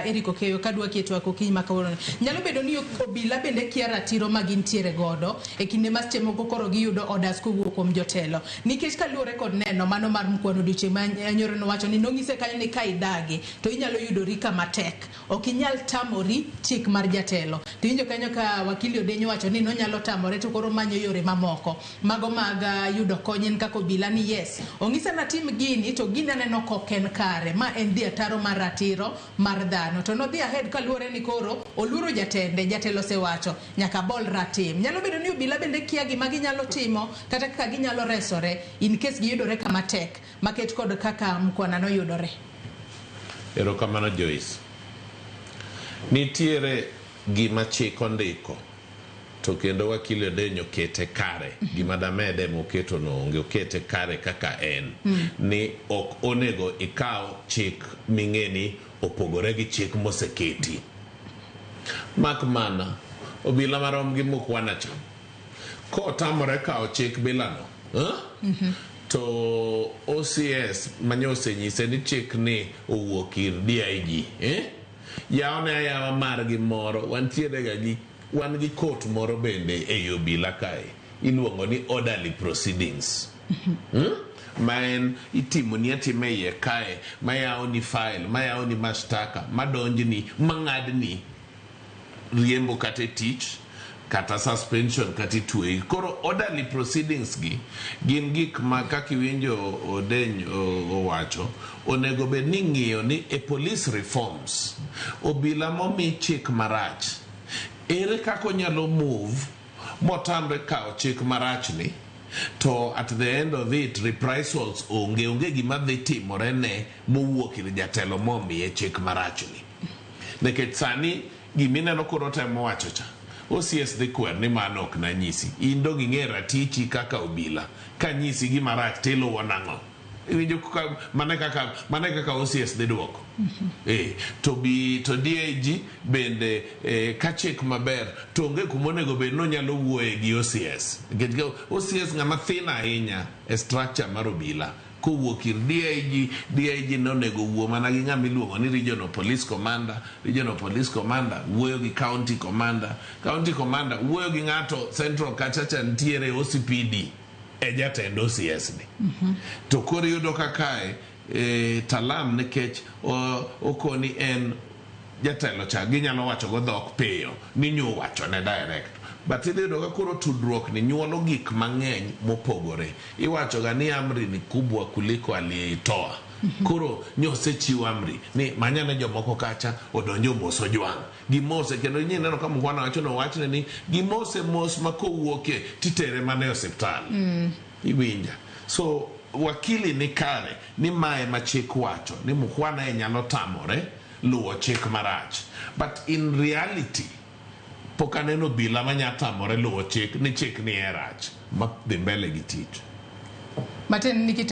Eric Okeyo kadwa keto twak okinyi ma kawuono. Nyalo bedo ni obila bende kia ratiro ma gintiere godo e kinde ma seche moko koro giyudo orders kowuok kuom jotelo. Nikech kaluwore kod neno mano mar Mkwano odiochieng' ma nyoro nowacho ni nonyise kanyo ni ka idagi to inyalo yudori kama tek. Ok inyal tamori chik mar jatelo. To iwinjo kanyo ka wakili Odenyo wacho ni nonyalo tamore to koro manyo yore mamoko. Mago mag yudo kony en kaka obila ni yes. Onyisa natim gini to gini aneno kok en kare. Ma en dhi ataro mar ratiro mar dhano. To nodhi ahead kaluwore ni koro oluoro jatende, jatelo osewacho nyaka bolra atim. Nyalo bedo ni obila bende kia gima ginyalo timo kata kaka ginyalo resore in case giyudore kama tek maket kod kaka Mkwana noyudore. Erokamano Joyce. Nitiere gima chik ondiko to kendo wakili Odenyo kete kare. Gima damede moketo no onge, okete kare kaka en. Ni ok onego ikaw chik ming'e ni opogore gi chik moseketi. Mak mana, obila marom gi Mukwana cha, kotamore kawo chik bilano, to OCS manye osenyise ni chik ni owuok ir DIG, eh? Yawne ayawa margi moro, wantiere ga gi wan gi court moro bende ei obila kae, iluongo ni orderly proceedings. Ma en itimoni atima e iye kae, mayawoni file, mayawoni mashtaka, madonjni, mang'adni riembo kata e tich kata suspension kata itweyi. Koro orderly proceedings gi gin gik ma kaka iwinjo Odeny owacho onego bed ni ing'iyo ni e police reforms obila momi chik marach ere kaka onyalo move motamre kawo chik marach ni to at the end of it reprisals onge onge gima dhi timore ne mowuok ir jatelo momiye chik marach ni. Nikech sani gimineno koro temo wacho cha OCS dhi kwer ni mano ok nanyisi. In dong ing'e ratichi kaka obila. Kanyisi gima rach tiluwo nang'o? Iwinjo kaka mane kaka mane kaka OCS dhi duoko. Eh, to bi to DIG bende ka chik maber to onge kuma onego bed ni onyalo wuoye gi OCS. Nikech OCS ng'ama thin ahinya e structure mar obila. Kowuok ir DIG, DIG nonego wuo mana gi ng'ama iluongo ni Regional Police Commander, Regional Police Commander wuoyo gi County Commander, County Commander wuoyo gi ng'ato Central kacha cha nitiere OCPD e jatend OCS ni. To koro iyudo ka kae Talam nikech okoni en jatelo cha ginyalo wacho go dhok piyo ni nyowachone direct. But idhi yudo ka koro tudruok ni nyuolo gik mang'eny mopogore. Iwacho ga ni amri ni kubwa kuliko aliyeitoa. Koro nyosechiw amri ni manyane jomoko kacha odonj omos Ojwang'. Gimose kendo ineno ka Mukwana wacho nowachne ni gimose mos ma kowuoke titere mana e osiptal. Iwinja. So wakili ni kare ni mae ma chik wacho ni Mukwana e nyalo tamore luwo chik marach. But in reality pok aneno obila manya tamore luwo chik ni chik ni e rach ma dhi mbele gi tich. Matin nikech